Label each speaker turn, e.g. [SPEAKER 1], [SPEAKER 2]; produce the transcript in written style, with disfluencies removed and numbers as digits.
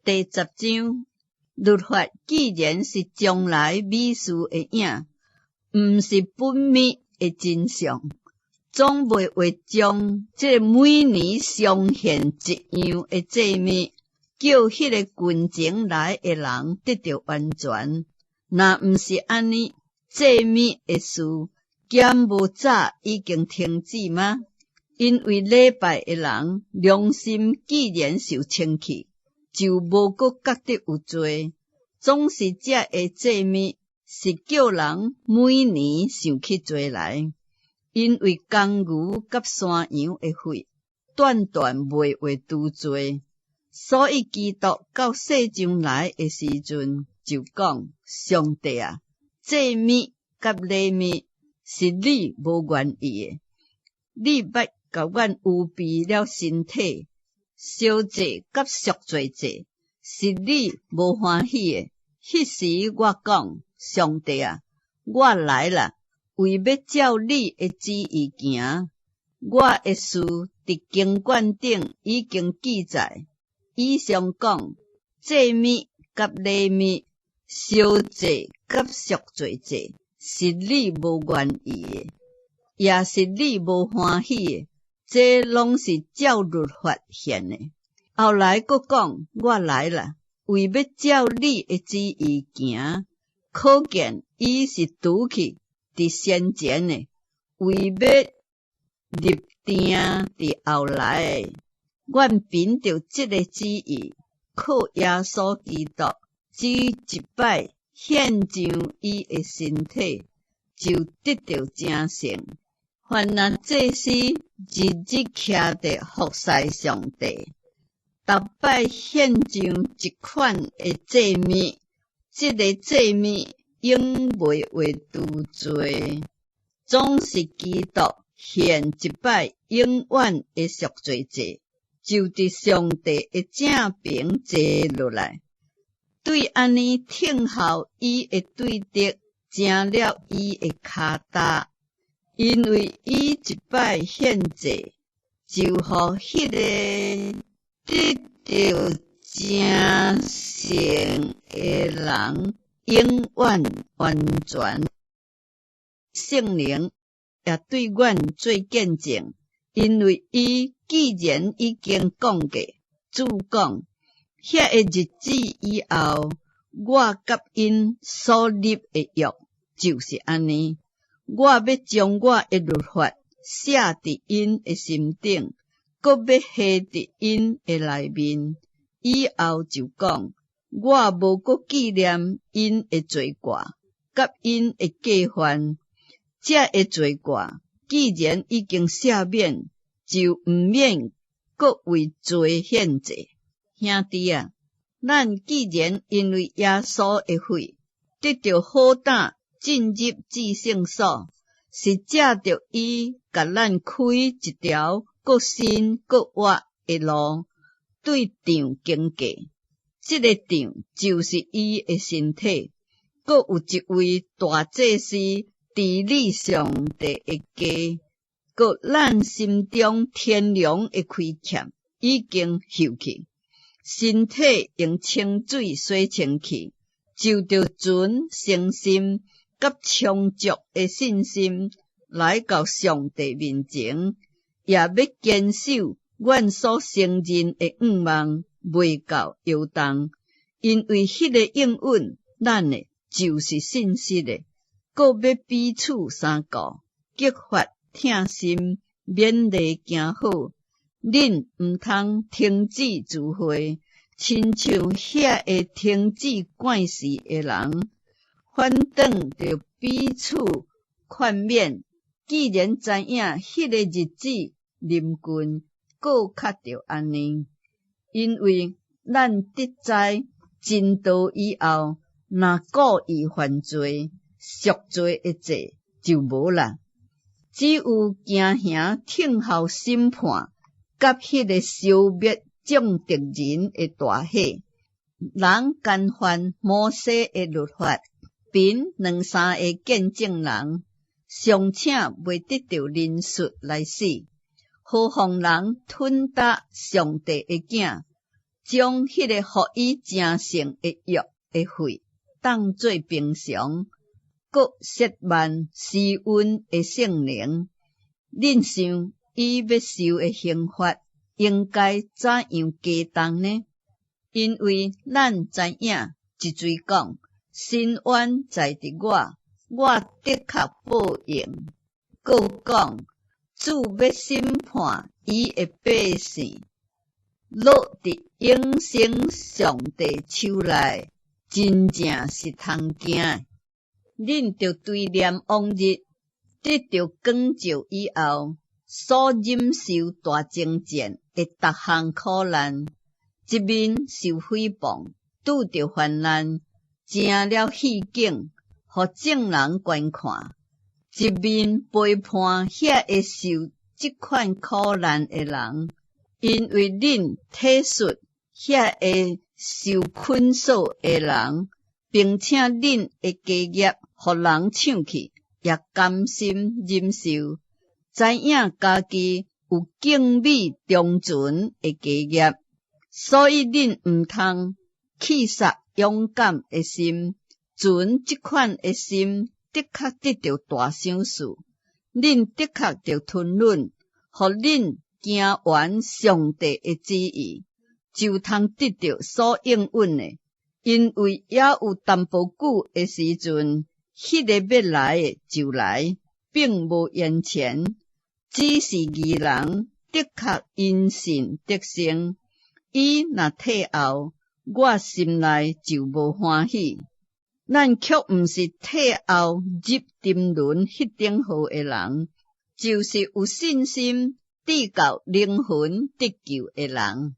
[SPEAKER 1] 第十章，律法既然是將來美事的影，毋是本物的真相，總袂話將這个每年常獻一樣的祭物，叫彼个近前來的人得著完全。若毋是按呢，祭物的事，敢無早已經停止嗎？因為禮拜的人良心既然受清氣，就無閣覺得有罪。總是這个祭物是叫人每年想起罪來，因為公牛佮山羊的血斷斷袂會除罪，所以基督到世上來的時陣就講：上帝啊，祭物佮禮物是你無願意的，你捌共阮預備了身體，燒祭佮贖罪祭是你無歡喜的。彼時我講：上帝啊，我來啦，為欲照你的旨意行。我的事佇經卷頂已經記載。以上講，祭物佮禮物，燒祭佮贖罪祭，是你無願意的，也是你無歡喜的，這攏是照律法獻的。後來閣講：我來啦，為欲照你的旨意行。可見伊是除去佇先前的，為欲立定佇後來的。阮憑著這个旨意，靠耶穌基督只一擺獻上伊的身體，就得著成聖。凡若祭司日日徛佇服侍上帝，逐擺獻上一款的祭物，這个祭物永袂會除罪，總是基督獻一擺永遠的贖罪祭，就佇上帝的正爿坐落來，對按呢聽候伊的對敵成了伊的跤踏，因為伊一擺獻祭，就予彼个得著成聖的人永遠完全。聖靈也對阮做見證，因為伊既然已經講過，主講：遐个日子以後，我佮𪜶所立的約就是按呢，我欲將我的律法寫佇𪜶的心頂，閣欲寫佇𪜶的內面。以後就講：我無閣紀念𪜶的罪過，佮𪜶的過犯。這个罪過既然已經赦免，就毋免閣為罪獻祭。兄弟啊，咱既然因為耶穌的血得著好膽進入至聖所，是藉著伊共咱開一條閣新閣活的路，對帳經過。這个帳就是伊的身體。閣有一位大祭司治理上帝的家，閣咱心中天良的虧欠已經搝去，身體用清水洗清氣，就著純誠心佮充足的信心來到上帝面前，也欲堅守阮所承認的向望，袂到搖動，因為彼个應允咱的就是信實的。閣欲彼此相顧，激發疼心，勉勵行好。恁毋通停止聚會，親像遐个停止貫事的人，反轉著彼此勸勉。既然知影彼个日子臨近，閣較著按呢。因為咱得知真道以後，若故意犯罪，贖罪的祭就無啦，只有驚嚇聽候審判，佮彼个消滅眾敵人的大火。人干犯摩西的律法，憑兩三个見證人，尚且袂得著憐恕來死，何況人吞擔上帝的囝，將彼个予伊成聖的約的血當做平常，閣褻慢施恩的聖靈。恁想伊欲受的刑罰應該怎樣加重呢？因為咱知影一喙講，伸冤在佇我，我的確報應。閣講，主欲審判伊的百姓，落佇永生上帝手內，真正是通驚的。恁著追念往日得著光照以後，所忍受大征戰的逐項苦難，一面受誹謗，拄著患難，成了戲景，予眾人觀看；一面陪伴遐個受這款苦難的人，因為恁體恤遐個受捆鎖的人，並且恁的家業予人搶去，也甘心忍受，知影家己有敬美長存的家業，所以恁毋通棄殺勇敢的心，存這款的心，的確得著大賞賜。恁的確著吞忍，予恁行完上帝的旨意，就通得著所應允的。因為猶有淡薄久的時陣，彼个欲來的就來，並無延遲。只是義人的確因信得生，伊若退後，我心內就無歡喜。咱卻毋是退後入沉淪彼等號的人，就是有信心直到靈魂得救的人。